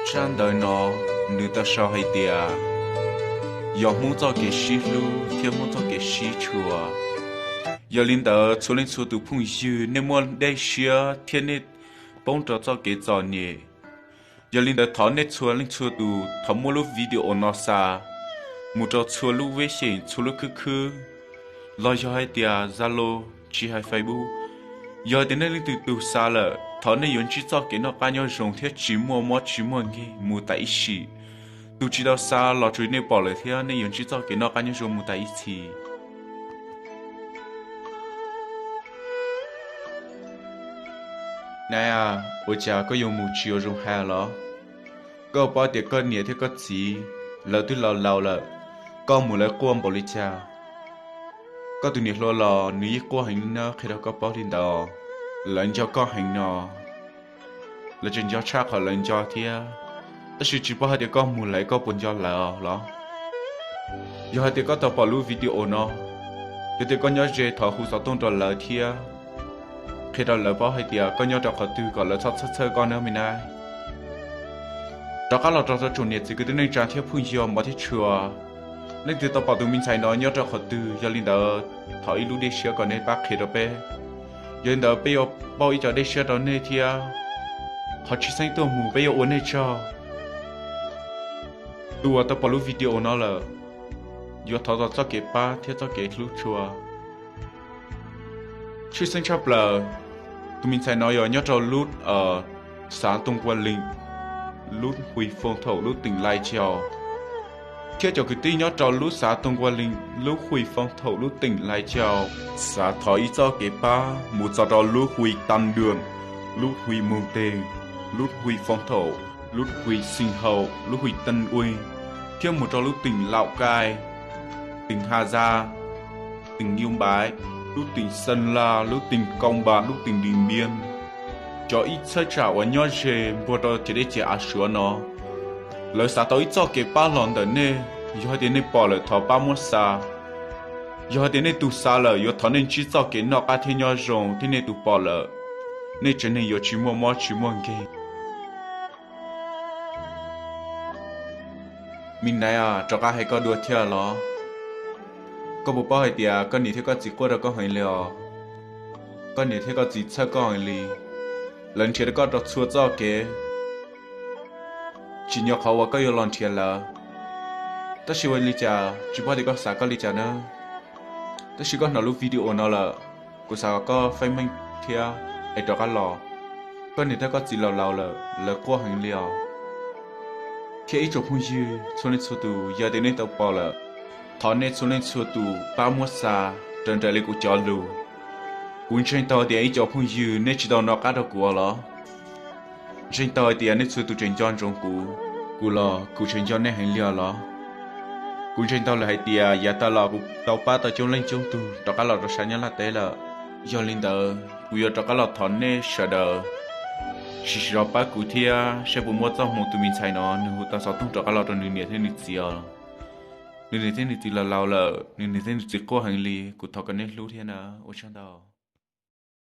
Tsab ntawv no nws tau sau hais tias yog Hmoob txoj kev sib hlub thiab Hmoob txoj kev sib tshua. Yog li ntawd txhua leej txhua tus phooj ywg, nej muaj dej siab thiab nej poob rau txoj kev txom nyem. Yog li ntawd thov nej txhua leej txhua tus thov muab lub video no xa mus rau txhua lub veb xyeem, txhua lub khwb khwb, los yog hais tias Zalo, tsis hais Facebook. Yog tias nej leej twg tus xa lawm, thov nej yuav ntsib txoj kev noj qab nyob zoo thiab tsis muaj mob tsis muaj nkeeg mus tas ib sim. Tus tsis tau xa los tsuas nej pom lawm thiab nej yuav ntsib txoj kev noj qab nyob zoo mus tas ib txhis. Nai, ua cas koj yuav mus tsis ua zoo hais los? Koj paub tias koj niam thiab koj txiv lawv twb laus laus lawm, koj mus lawv quaj npaum li cas? Koj tus niam hluas los nws yeej quaj heev li na, qhia rau koj paub li ntawd. Lawv nco koj heev no, lawv tseem nco tshaj qhov lawv nco thiab. Tab sis tsis paub hais tias koj mus lawv koj puas nco lawv los? Yog hais tias koj tau pom lub video no, yog tias koj nyob ze thov hu xov tooj rau lawv thiab qhia rau lawv paub hais tias koj nyob rau qhov twg kom lawv txhob txhawj txhawj koj nawb me nai. Rov qab los rau tsoom niam txiv kwv tij neej tsa thiab phooj ywg mov thiab tshua, leej twg tau pom tus me ntxhais no nyob rau qhov twg, yog li ntawd thov ib lub dej siab kom nej pab qhia rau peb. Yog li ntawd peb yuav pauj ib co dej siab rau nej thiab. Qhov tshwj xeeb tuaj mus peb yuav ua nej tsaug. Tus uas tau pom lub video no lawm, yuav thov txoj kev pab thiab txoj kev hlub tshua. Tshwj xeeb tshaj plaws, tus me ntxhais no yog nyob rau lub xav Tooj Kua Lees, lub hwi foom thaum lub teem Lai Cau, thiab cov kwv tij nyob rau lub xav Tooj Kua Lees, lub hwi foom thaum lub teem Lai Cau, xav thov ib txoj kev pab mus txog rau lub hwi Tam Dwm, lub hwi Moos Tees, lub hwi foom thaum lub hwi Xees Haum, lub hwi Tees Uis, thiab mus rau lub teem Laum Kais, teem Ha Zas, teem Yus Npaiv, lub teem Xees Las, lub teem Kaus Npas, lub teem Dim Npias. Cov ib txhawb tsam uas nyob ze npuag rau ciam dej ciam av Suav no, lawv xav tau ib txoj kev pab los ntawm nej. Yog hais tias nej pom lawm thov pab muab xa. Yog hais tias nej tus xa lawm yuav thov nej ntsib txoj kev noj qab thiab nyob zoo, thiab nej tus pom lawm, nej tsev neeg yuav tsis muaj mob tsis muaj nkeeg. Me nai, rov qab hais koj dua thiab los? Koj puas paub hais tias koj niam thiab koj txiv quaj rau koj heev li os? Koj niam thiab koj txiv txhawj koj heev li, lawv nrhiav rau koj rau txhua txoj kev, tsim nyog qhov uas koj yuav los nrhiav lawv. Tab sis ua li cas tsis paub tias koj xav koj li cas na. Tab sis koj hnov lub video no lawm, kuv xav kom koj feeb meej thiab es rov qab los. Koj niam thiab koj txiv laus laus lawm, lawv quaj heev li os. Thiab ib tsoom phooj ywg txhua leej txhua tus, yog tias nej tau pom lawm, thov nej txhua leej txhua tus pab muab xa raws nraim li kuv cov lus. Kuv ntseeg tau tias ib cov phooj ywg nej tsis tau nco qab rau kuv os los? Ntseeg tau hais tias nej txhua tus tseem nco ntsoov kuv, kuv los kuv tseem nco nej heev li os los? Kuv ntseeg tau lawm hais tias yav tas los kuv tau pab tau coob leej coob tug rov qab los rau sab Nyab Laj teb lawm. Yog li ntawd kuv yuav rov qab los thov nej sawv daws sim sim zog pab kuv thiab saib puas muaj txoj hmoo tus me ntxhais no nws hu tau xov tooj rov qab los rau nws niam thiab nws txiv os. Nws niam thiab nws txiv laus laus lawm, nws niam thiab nws txiv quaj heev li, kuv thov kom nej hlub thiab na. Ua tsaug ntau.